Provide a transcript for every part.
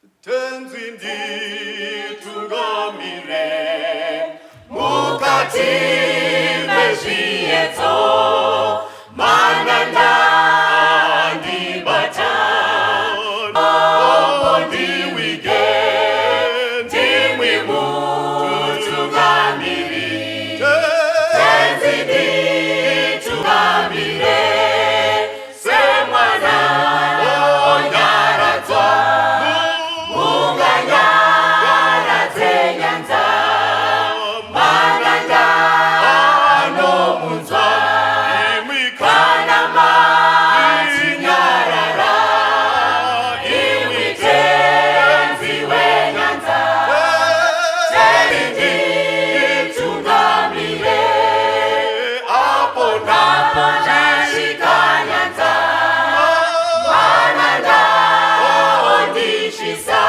Tenzi nditungamire mukati mezviyedzo mananda andibata ndiwige ndimwi mutungamiri Tenzi nditungamire semwana onyaradzwa munganyaradze nyanza mananda anomunzwa kana machinyarara imwi tenzi wenyanza tenzi nditungamire apo napo ndasvika nyanza mananda ondisvisa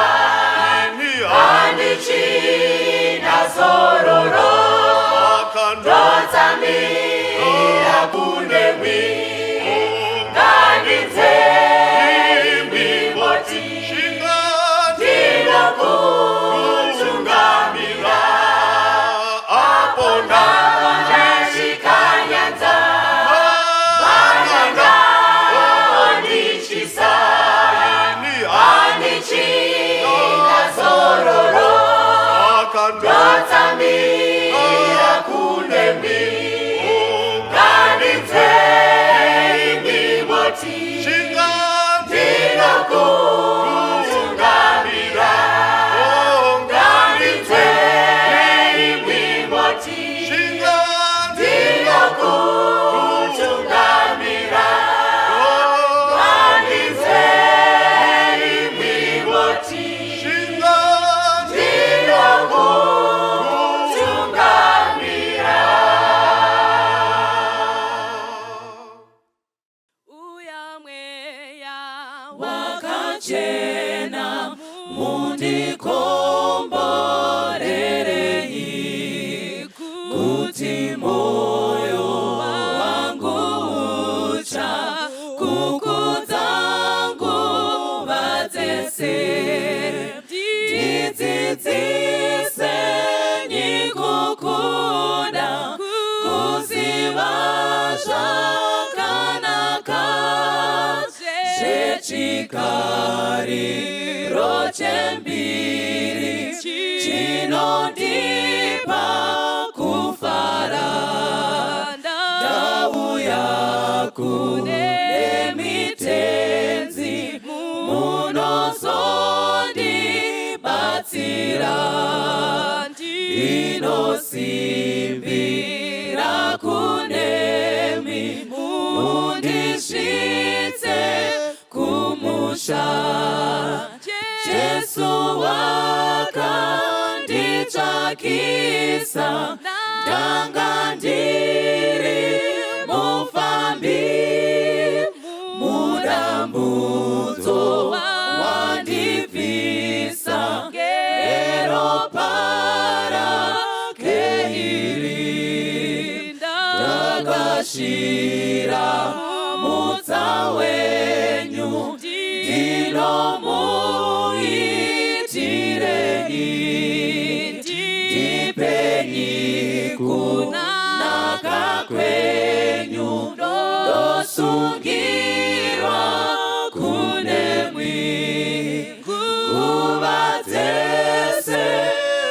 handichina zororo ndotsamira kunemwi ngandinzei moti ndinokutungamira apo ndasvika nyanza mananda ondityisa handichina zororo ndotsamira kunemwi ngandinzei moti ndinokutungamira ngandinzei moti ndinokutungamira ngandinzei moti ndinokutungamira. Uya mweya wakachena mundikomborerei kuti moyo wangu ucha kukudza nguva dzese ndidzidzisenyi kukuda kuziva zvakanaka zvechikariro chembiri chinondipa kufara ndauya kune mitenzi munozondibatsira ndinosimbira kunemi mundisvitse kumusha Jesu wakanditsvakisa ndanga ndiri mufambi mudambudzo wandibvisa neropa rake iri ndakashira mutsa wenyu ndinomuitirei ndipenyi kunaka kwenyu ndosungirwa kunemwi nguva dzese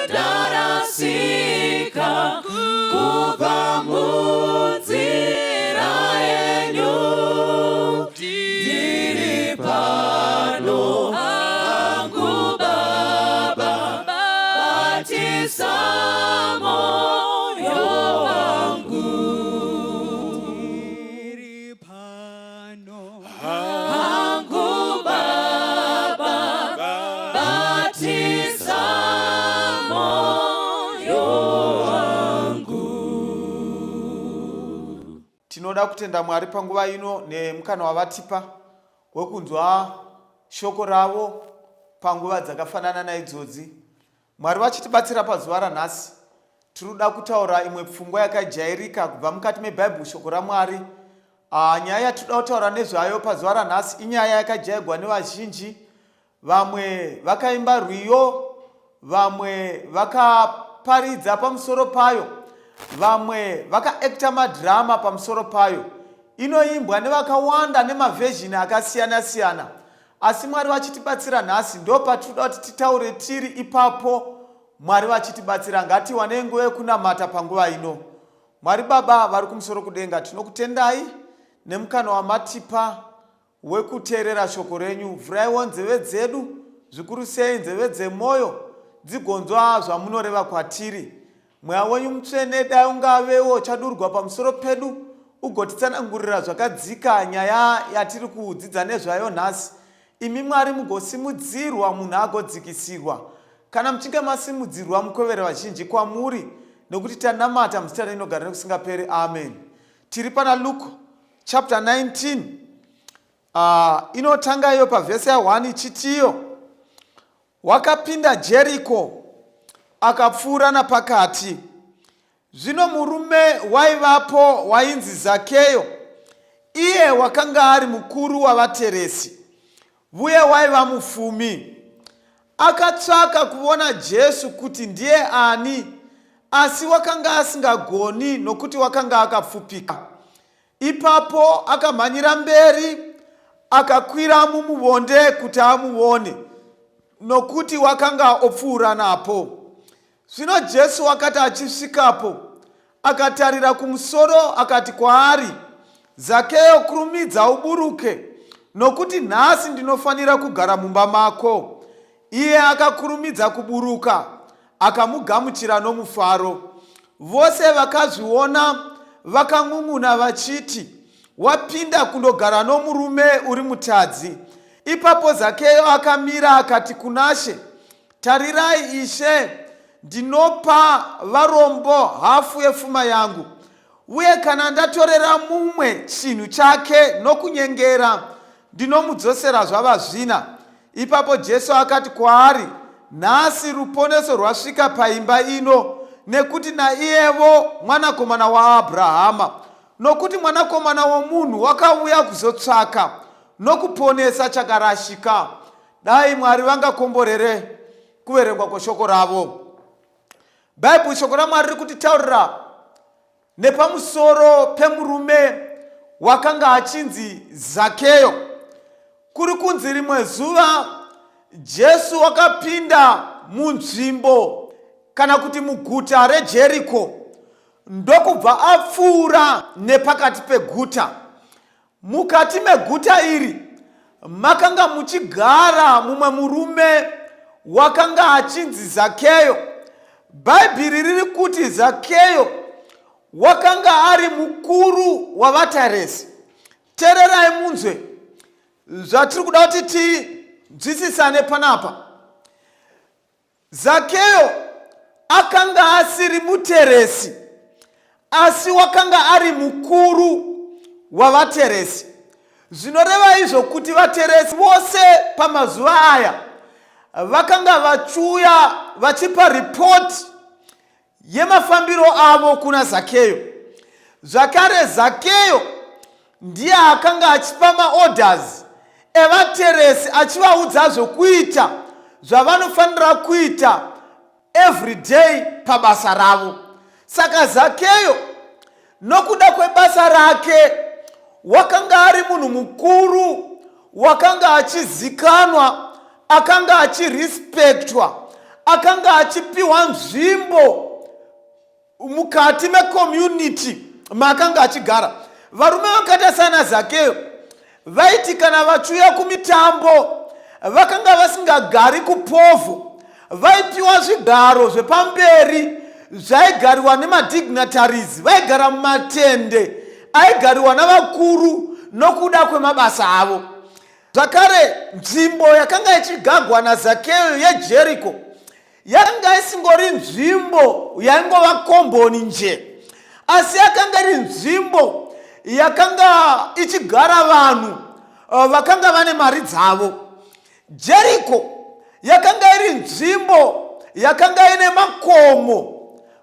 ndarasika kubva munzira yenyu ndiri pano hangu baba batisa moyo wangu Ndiri pano hangu baba batisa moyo wangu. Tinoda kutenda Mwari panguva ino nemukana wavatipa wekunzwa shoko ravo panguva dzakafanana naidzodzi. Mwari vachitibatsira pazuva ranhasi, tiri kuda kutaura imwe pfungwa yakajairika kubva mukati meBhaibheri shoko raMwari. Ah, nyaya yatinoda kutaura nezvayo pazuva ranhasi inyaya yakajaigwa nevazhinji. Vamwe vakaimba rwiyo, vamwe vakaparidza pamusoro payo, vamwe vakaekta madhirama pamusoro payo. Inoimbwa nevakawanda nemavhezhini akasiyana-siyana. Asi Mwari vachitibatsira nhasi ndopatinoda kuti titaure tiri ipapo. Mwari vachitibatsira, ngatiwanei nguva yekunamata panguva ino. Mwari Baba vari kumusoro kudenga, tinokutendai nemukana wamatipa wekuteerera shoko renyu. Vhuraiwo nzeve dzedu, zvikuru sei nzeve dzemwoyo, dzigonzwa zvamunoreva kwatiri. Mweya wenyu Mutsvene dai ungavewo uchadururwa pamusoro pedu ugotitsanangurira zvakadzika nyaya yatiri kudzidza nezvayo nhasi. Imi Mwari mugosimudzirwa munhu agodzikisirwa. Kana muchinge masimudzirwa mukwevere vazhinji kwamuri, nokuti tanamata muzita renyu rinogara nekusingaperi. Amen. Tiri pana Luke chapter 19 inotanga iyo pavhesi ya 1 ichitiyo wakapinda Jeriko akapfuura napakati. Zvino murume waivapo wainzi Zakeyo, iye wakanga ari mukuru wavateresi, vuye waiva mufumi. Akatsvaka kuvona Jesu kuti ndiye ani, asi wakanga asingagoni nokuti wakanga akapfupika. Ipapo akamhanyira mberi akakwira mumuvonde kuti amuvone, nokuti wakanga opfuura napo. Zvino Jesu wakati achisvikapo, akatarira kumusoro akati kwaari, Zakeyo, kurumidza uburuke, nokuti nhasi ndinofanira kugara mumba mako. Iye akakurumidza kuburuka, akamugamuchira nomufaro. Vose vakazviona vakan'un'una vachiti, Wapinda kundogara nomurume uri mutadzi. Ipapo Zakeyo akamira akati kunaShe, Tarirai, Ishe, ndinopa varombo hafu yefuma yangu, uye kana ndatorera mumwe chinhu chake nokunyengera, ndinomudzosera zvava zvina. Ipapo Jesu akati kwaari, Nhasi ruponeso rwasvika paimba ino, nekuti naiyevo mwanakomana waAbhurahama. Nokuti Mwanakomana womunhu wakauya kuzotsvaka nokuponesa chakarashika. Dai Mwari vangakomborere kuverengwa kweshoko ravo. Bhaibheri, shoko raMwari riri kutitaurira nepamusoro pemurume wakanga achinzi Zakeyo. Kuri kunzi rimwe zuva Jesu wakapinda munzvimbo kana kuti muguta reJeriko ndokubva apfuura nepakati peguta. Mukati meguta iri makanga muchigara mumwe murume wakanga achinzi Zakeyo. Bhaibheri riri kuti Zakeyo wakanga ari mukuru wavataresi. Tererai munzwe zvatiri kuda kuti tinzwisisane panapa. Zakeyo akanga asiri muteresi, asi wakanga ari mukuru wavateresi. Zvinoreva izvo kuti vateresi vose pamazuva aya vakanga vachiuya vachipa ripoti yemafambiro avo kuna Zakeyo. Zvakare Zakeyo ndiye akanga achipa maorders evateresi achivaudza zvokuita zvavanofanira kuita everyday pabasa ravo. Saka Zakeyo nokuda kwebasa rake wakanga ari munhu mukuru wakanga achizikanwa, akanga achirespectwa, akanga achipiwa nzvimbo mukati mecommunity maakanga achigara. Varume vakaita sana Zakeyo vaiti kana vachiuya kumitambo vakanga vasingagari kupovho, vaipiwa zvigaro zvepamberi zvaigariwa nemadignitaries, vaigara mumatende aigariwa navakuru nokuda kwemabasa avo. Zvakare nzvimbo yakanga ichigagwa naZakeyo yeJeriko yakanga isingori nzvimbo yaingova komboni nje, asi yakanga iri nzvimbo yakanga ichigara vanhu vakanga vane mari dzavo. Jeriko yakanga iri nzvimbo yakanga ine makomo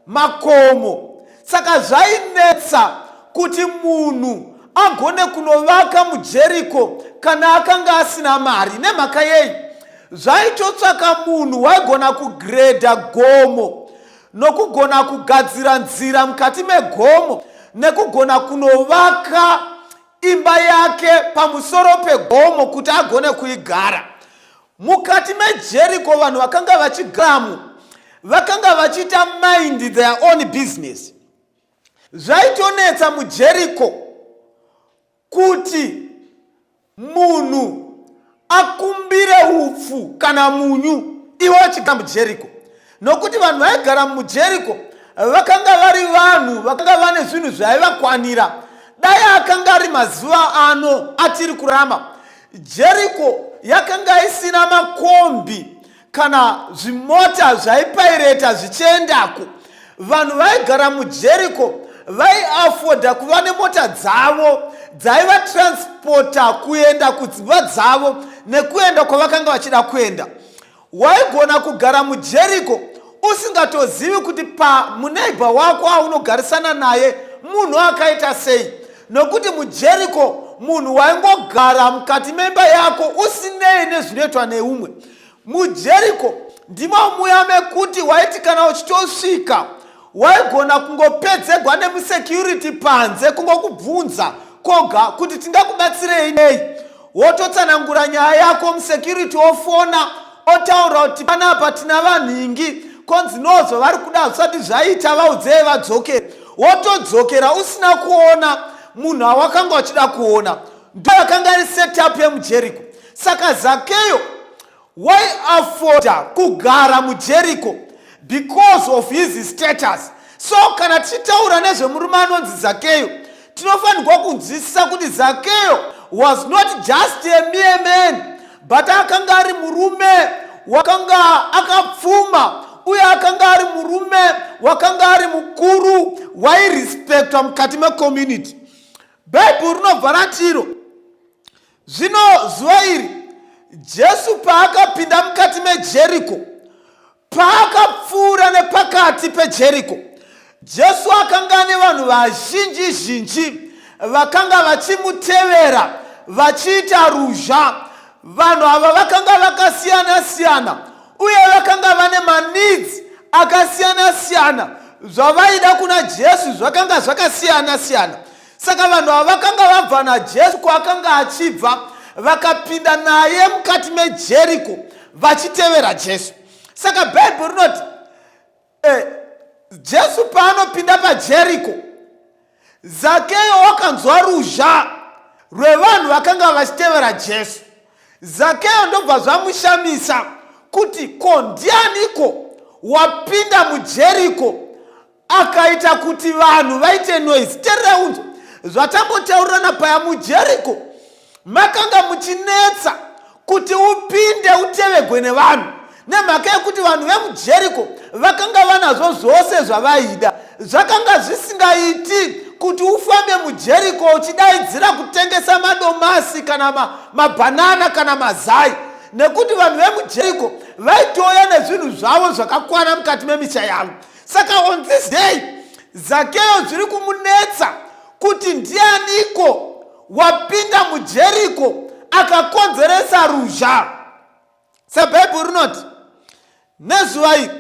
makomo, saka zvainetsa kuti munhu agone kunovaka muJeriko kana akanga asina mari. Nemhaka yei? Zvaitotsvaka munhu waigona kugredha gomo nokugona kugadzira nzira mukati megomo nekugona kunovaka imba yake pamusoro pegomo kuti agone kuigara. Mukati meJeriko vanhu vakanga vachigaramo vakanga vachiita mind their own business. Zvaitonetsa muJeriko kuti munhu akumbire upfu kana munyu iwe uchigara muJeriko, nokuti vanhu vaigara muJeriko vakanga vari vanhu vakanga vane zvinhu zvaivakwanira. Dai akanga ari mazuva ano atiri kurama, Jeriko yakanga isina makombi kana zvimota zvaipaireta zvichiendako. Vanhu vaigara muJeriko vaiafodha kuva nemota dzavo dzaivatranspota kuenda kudzimba dzavo nekuenda kwavakanga vachida kuenda. Waigona kugara muJeriko usingatozivi kuti pamuneibha wako aunogarisana naye munhu akaita sei, nokuti muJeriko munhu waingogara mukati memba yako usinei nezvinoitwa neumwe. MuJeriko ndimo muya mekuti waiti kana uchitosvika waigona kungopedzegwa nemusecurity panze kungokubvunza koga kuti tingakubatsirei nei, wototsanangura nyaya yako, musecurity ofona otaura kuti panapa tina vanhingi, konzi no zvavari kuda hazvisati zvaita, vaudzei vadzokere. Wotodzokera usina kuona munhu awakanga uchida kuona. Ndo yakanga iri setup yemuJeriko. Saka Zakeyo waiafoda kugara muJeriko because of his status. So kana tichitaura nezvemurume anonzi Zakeyo, tinofanirwa kunzwisisa kuti Zakeyo was not just a mere man, but akanga ari murume wakanga akapfuma, uye akanga ari murume wakanga ari mukuru wairespectwa mukati mecommunity. Bhaibheri rinobva ratiro, zvino zuva iri Jesu paakapinda mukati meJeriko, paakapfuura nepakati peJeriko, Jesu akanga ane vanhu vazhinji zhinji vakanga vachimutevera vachiita ruzha. Vanhu ava vakanga vakasiyana siyana uye vakanga vane maneeds akasiyana siyana. Zvavaida kuna Jesu zvakanga zvakasiyana siyana. Saka vanhu ava vakanga vabva naJesu kwaakanga achibva, vakapinda naye mukati meJeriko vachitevera Jesu. Saka Bhaibheri rinoti Jesu paanopinda paJeriko, Zakeyo wakanzwa ruzha rwevanhu vakanga vachitevera Jesu. Zakeyo ndobva zvamushamisa kuti ko ndianiko wapinda muJeriko akaita kuti vanhu vaite noise. Teerera unzwe zvatambotaurirana paya. MuJeriko makanga muchinetsa kuti upinde utevegwe nevanhu, nemhaka yekuti vanhu vemuJeriko vakanga vanazvo zvose zvavaida. Zvakanga zvisingaiti kuti ufambe muJeriko uchidaidzira kutengesa madomasi kana mabhanana kana mazai, nekuti vanhu vemuJeriko vaitouya nezvinhu zvavo zvakakwana mukati memisha yavo. Saka on this day Zakeyo zviri kumunetsa kuti ndianiko wapinda muJeriko akakonzeresa ruzha. SeBhaibheri rinoti nezuva iri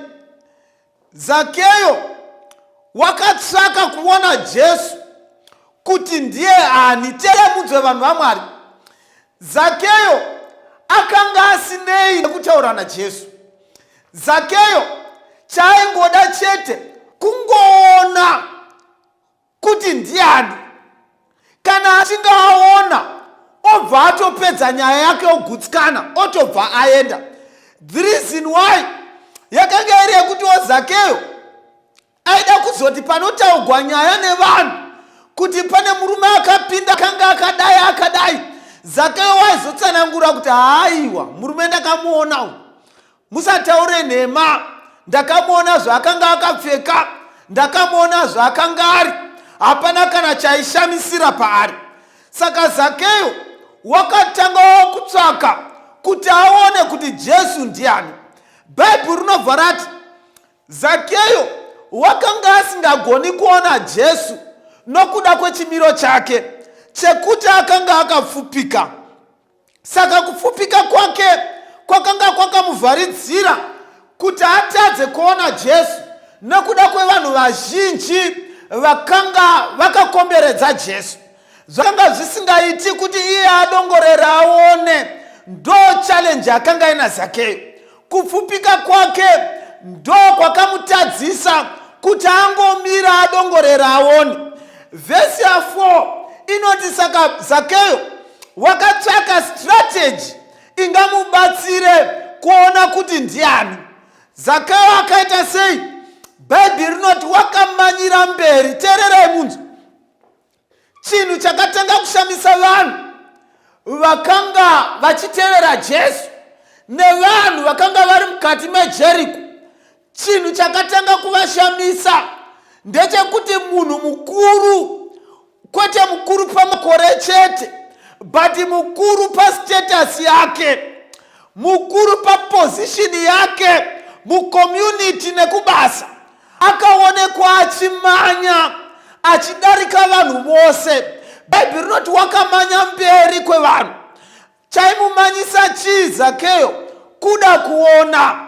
Zakeyo wakatsvaka kuona Jesu kuti ndiye ani. Teremudzwe vanhu vaMwari, Zakeyo akanga asinei nekutaura naJesu. Zakeyo chaaingoda chete kungoona kuti ndiani. Kana achinge aona obva atopedza nyaya yake, ogutsikana, otobva aenda. The reason why yakanga iri yekuti Zakeyo aida kuzoti panotaugwa nyaya nevanhu kuti pane murume akapinda akanga akadai akadai, Zakeyo waizotsanangura kuti haaiwa, murume ndakamuona uyu, musataure nhema, ndakamuona zvaakanga akapfeka, ndakamuona zvaakanga ari, hapana kana chaishamisira paari. Saka Zakeyo wakatangawo kutsvaka kuti aone kuti Jesu ndiani. Bhaibheri rinobva rati Zakeyo wakanga asingagoni kuona Jesu nokuda kwechimiro chake chekuti akanga akapfupika. Saka kupfupika kwake kwakanga kwakamuvharidzira kuti atadze kuona Jesu nekuda kwevanhu vazhinji vakanga vakakomberedza Jesu. Zvakanga zvisingaiti kuti iye adongorere aone. Ndo challenge yakanga ina Zakeyo. Kupfupika kwake ndo kwakamutadzisa kuti angomira adongorere aone. Vhesi ya 4 inoti saka Zakeyo wakatsvaka strategy ingamubatsire kuona kuti ndiani. Zakayo akaita sei? Bhaibheri rinoti wakamanyira mberi. Teererai munzwe. Chinhu chakatanga kushamisa vanhu vakanga vachitevera Jesu nevanhu vakanga vari mukati meJeriko, chinhu chakatanga kuvashamisa ndechekuti munhu mukuru, kwete mukuru pamakore chete, but mukuru pastatus yake, mukuru paposition yake mucommunity nekubasa, akaonekwa achimanya achidarika vanhu vose. Bhaibheri rinoti wakamanya mberi kwevanhu. Chaimumanyisa chii Zakeyo? Kuda kuona.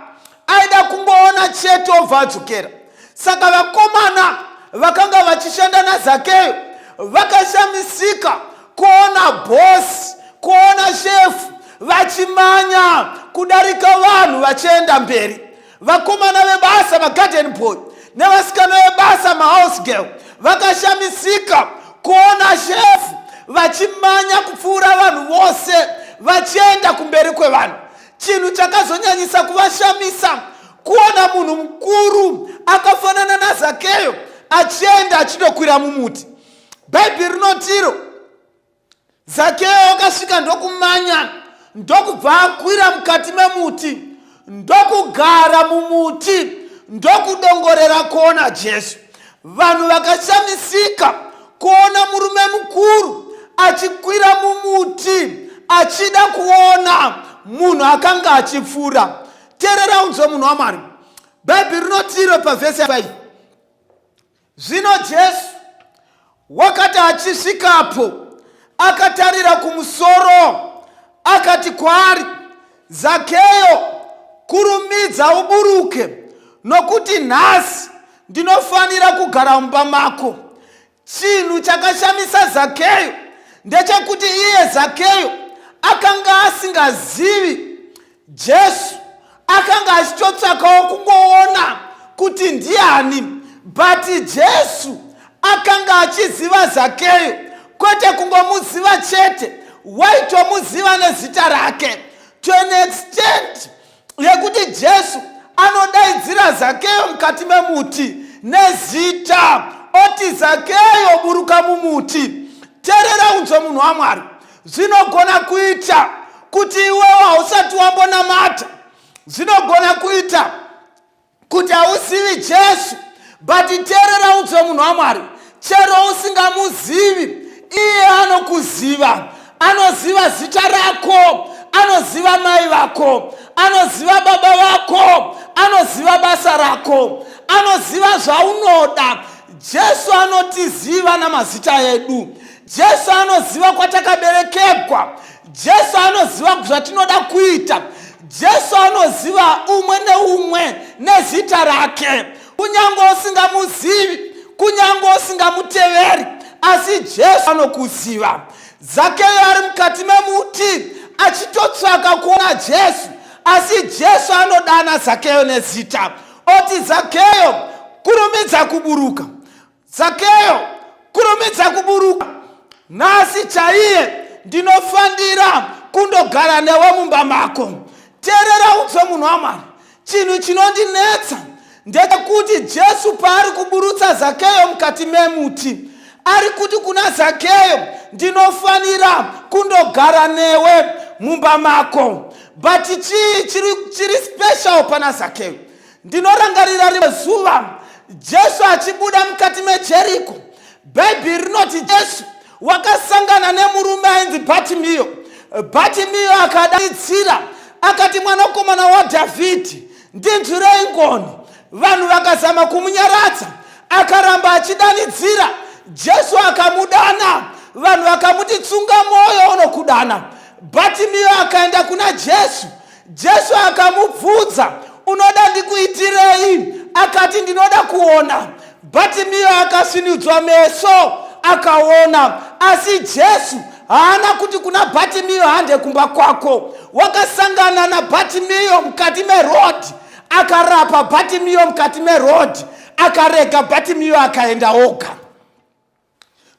Aida kungoona chete obva adzokera. Saka vakomana vakanga vachishanda naZakeyo vakashamisika kuona bhosi, kuona shefu vachimanya kudarika vanhu vachienda mberi. Vakomana vebasa magarden boy nevasikana vebasa mahouse girl vakashamisika kuona shefu vachimanya kupfuura vanhu vose vachienda kumberi kwevanhu. Chinhu chakazonyanyisa kuvashamisa kuona munhu mukuru akafanana naZakeyo achienda achinokwira mumuti. Bhaibheri rinotiro Zakeyo wakasvika ndokumanya ndokubva akwira mukati memuti ndokugara mumuti ndokudongorera kuona Jesu. Vanhu vakashamisika kuona murume mukuru achikwira mumuti achida kuona munhu akanga achipfuura. Teerera unzwe munhu waMwari. Bhaibheri rinoti iro pavhesi 5. Zvino Jesu wakati achisvikapo, akatarira kumusoro, akati kwaari, Zakeyo, kurumidza uburuke, nokuti nhasi ndinofanira kugara mumba mako. Chinhu chakashamisa Zakeyo ndechekuti iye Zakeyo akanga asingazivi Jesu akanga achitotsvakawo kungoona kuti ndiani, but Jesu akanga achiziva Zakeyo, kwete kungomuziva chete, waitomuziva nezita rake to an extent yekuti Jesu anodaidzira Zakeyo mukati memuti nezita, oti Zakeyo buruka mumuti. Terera unzwe munhu waMwari, Zvinogona kuita kuti iwewo hausati wambonamata, zvinogona kuita kuti hauzivi Jesu, but teerera unzwe munhu waMwari, chero usingamuzivi iye anokuziva, anoziva zita rako, anoziva mai vako, anoziva baba vako, anoziva basa rako, anoziva zvaunoda. Jesu anotiziva namazita edu. Jesu anoziva kwatakaberekegwa. Jesu anoziva zvatinoda kuita. Jesu anoziva umwe neumwe nezita rake. Kunyange usingamuzivi, kunyange usingamuteveri, asi Jesu anokuziva. Zakeyo ari mukati memuti achitotsvaka kuona Jesu, asi Jesu anodana Zakeyo nezita oti, Zakeyo, kurumidza kuburuka. Zakeyo, kurumidza kuburuka nhasi chaiye, ndinofanira kundogara newe mumba mako. Teerera udzwe munhu waMwari, chinhu chinondinetsa ndechekuti Jesu paari kuburutsa Zakeyo mukati memuti, ari kuti kuna Zakeyo, ndinofanira kundogara newe mumba mako. But chii chiri, chiri special pana Zakeyo? Ndinorangarira rimwe zuva Jesu achibuda mukati meJeriko. Bhaibheri rinoti Jesu wakasangana nemurume ainzi Bhatimiyo. Bhatimiyo akadaidzira akati, mwanakomana waDhavhidhi, ndinzwirei ngoni. Vanhu vakazama kumunyaradza, akaramba achidanidzira. Jesu akamudana, vanhu vakamuti tsunga mwoyo unokudana. Bhatimiyo akaenda kuna Jesu. Jesu akamubvunza, unoda ndikuitirei? Akati, ndinoda kuona. Bhatimiyo akasvinudzwa meso akaona. Asi Jesu haana kuti kuna Bhatimiyo, hande kumba kwako. Wakasangana naBhatimiyo mukati merodhi, akarapa Bhatimiyo mukati merodhi, akarega Bhatimiyo akaenda oga.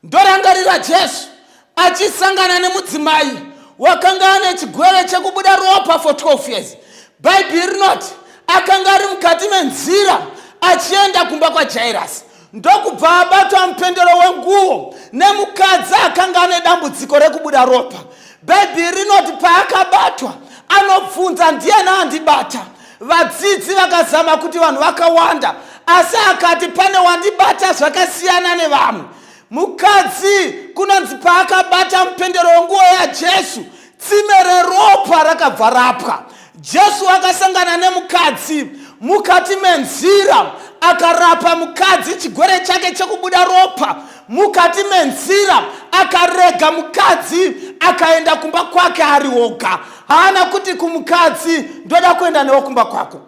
Ndorangarira Jesu achisangana nemudzimai wakanga ane chigwere chekubuda ropa for 12 years. Bhaibheri rinoti akanga ari mukati menzira achienda kumba kwaJairasi, ndokubva abatwa mupendero wenguo nemukadzi akanga ane dambudziko rekubuda ropa. Bhaibheri rinoti paakabatwa anobvunza, ndiani andibata? Vadzidzi vakazama kuti vanhu vakawanda, asi akati pane wandibata zvakasiyana nevamwe. Mukadzi kunonzi paakabata mupendero wenguo yaJesu, tsime reropa rakabva rapwa. Jesu akasangana nemukadzi mukati menzira, akarapa mukadzi chigwere chake chekubuda ropa mukati menzira, akarega mukadzi akaenda kumba kwake ari oga. Haana kuti kumukadzi, ndoda kuenda newe kumba kwako.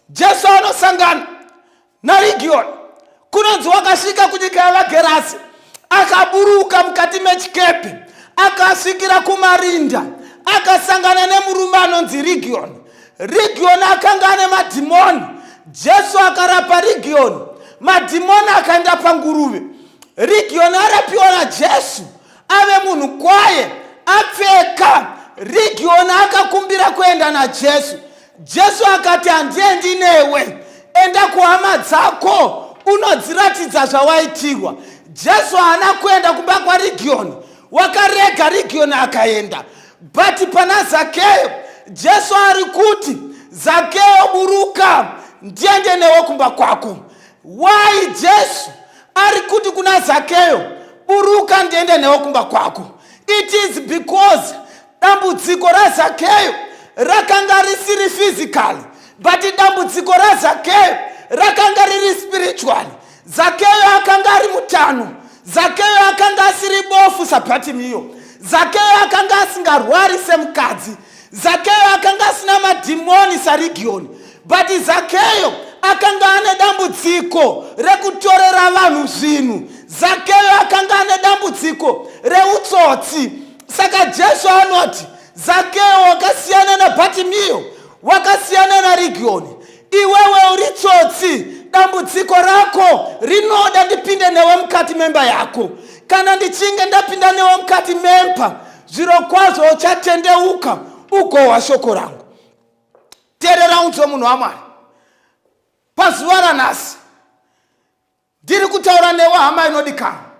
Jesu anosangana naRigioni. Kunonzi wakasvika kunyika yavaGerasi, akaburuka mukati mechikepe, akasvikira kumarinda, akasangana nemurume anonzi Rigioni. Rigioni akanga ane madhimoni. Jesu akarapa Rigioni, madhimoni akaenda panguruve. Rigioni arapiwa naJesu, ave munhu kwaye, apfeka. Rigioni akakumbira kuenda naJesu. Jesu akati, handiendi newe, enda kuhama dzako unodziratidza zvawaitirwa. Jesu haana kuenda kumba kwaRigioni, wakarega Rigioni akaenda. But pana Zakeyo, Jesu ari kuti, Zakeyo, buruka ndiende newe kumba kwako. Why Jesu ari kuti kuna Zakeyo, buruka ndiende newe kumba kwako? It is because dambudziko raZakeyo rakanga risiri physical, but dambudziko raZakeyo rakanga riri spiritual. Zakeyo akanga ari mutano. Zakeyo akanga asiri bofu saBhatimiyo. Zakeyo akanga asingarwari semukadzi. Zakeyo akanga asina madhimoni saRigioni. But Zakeyo akanga ane dambudziko rekutorera vanhu zvinhu. Zakeyo akanga ane dambudziko reutsotsi. Saka Jesu anoti, Zakeyo, wakasiyana naBhatimiyo, wakasiyana naRigioni. Iwewe uri tsotsi. Dambudziko rako rinoda ndipinde newe mukati memba yako. Kana ndichinge ndapinda newe mukati memba, zviro kwazvo uchatendeuka ugohwa shoko rangu. Teerera unzwe, munhu waMwari. Pazuva ranhasi ndiri kutaura newe, hama inodikana.